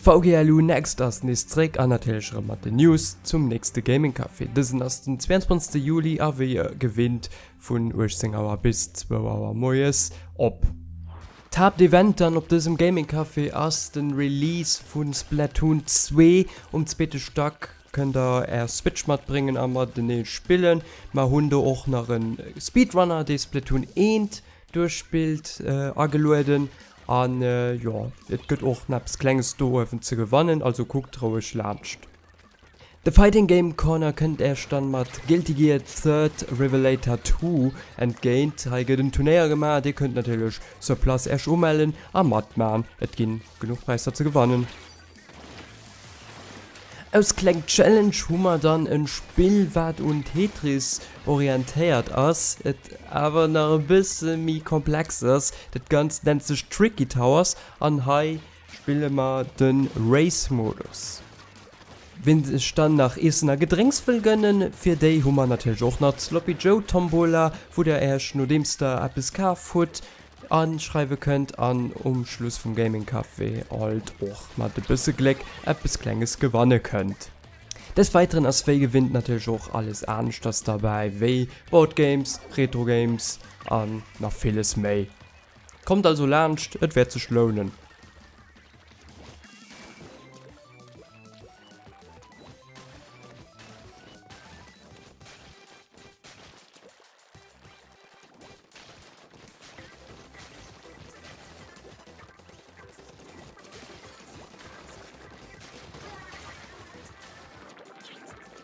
VGLU Next ass nees zréck an natierlech erëm mat den News zum nächste Gaming Café. Dësen ass den 22 Juli a wéi gewinnt vun 18 Auer bis 2 Auer moies op. D'Haaptevent dann op dësem Gaming Café ass den Release vu Splatoon 2. Um zweete Stack kënnt der är Switch matbréngen a matenee spillen. Mer hunn do och nach e Speedrunner dee Splatoon 1 duerchspillt agelueden An jo, et gëtt och nach eppes Klenges do uewen ze gewannen, also kuckt roueg laanscht. De Fighting Game Corner kënnt äech dann mat Guilty Gear Third Revelator 2 entgéint. Hei gëtt en Turnéier gemaach, dir kënnt natierlech sur place äech umellen a matman, et ginn genuch Präisser ze gewannen. Aus kleng Challenge hu mer dann en Spill wat un Tetris orientéiert ass, et awer nach e bësse méi komplex ass. Dat ganzt nennt sech Tricky Towers an hei spille mer de Race Modus. Ween sech dann nach Iessen a Gedrénks wëll gënnen, fir déi hu mer natierlech och nach d'Sloppy Joe Tombola, wou der äech nodeems der eppes kaf hutt Anschreiwe kënnt an um Schluss vum Gaming Café alt och mat e bësse Gléck eppes Klenges gewanne kënnt. Des Weiteren ass wéi gewinnt natierlech och alles aneschters derbäi, wéi Boardgames, Retrogames an nach villes méi. Kommt also laanscht, et wäert sech lounen.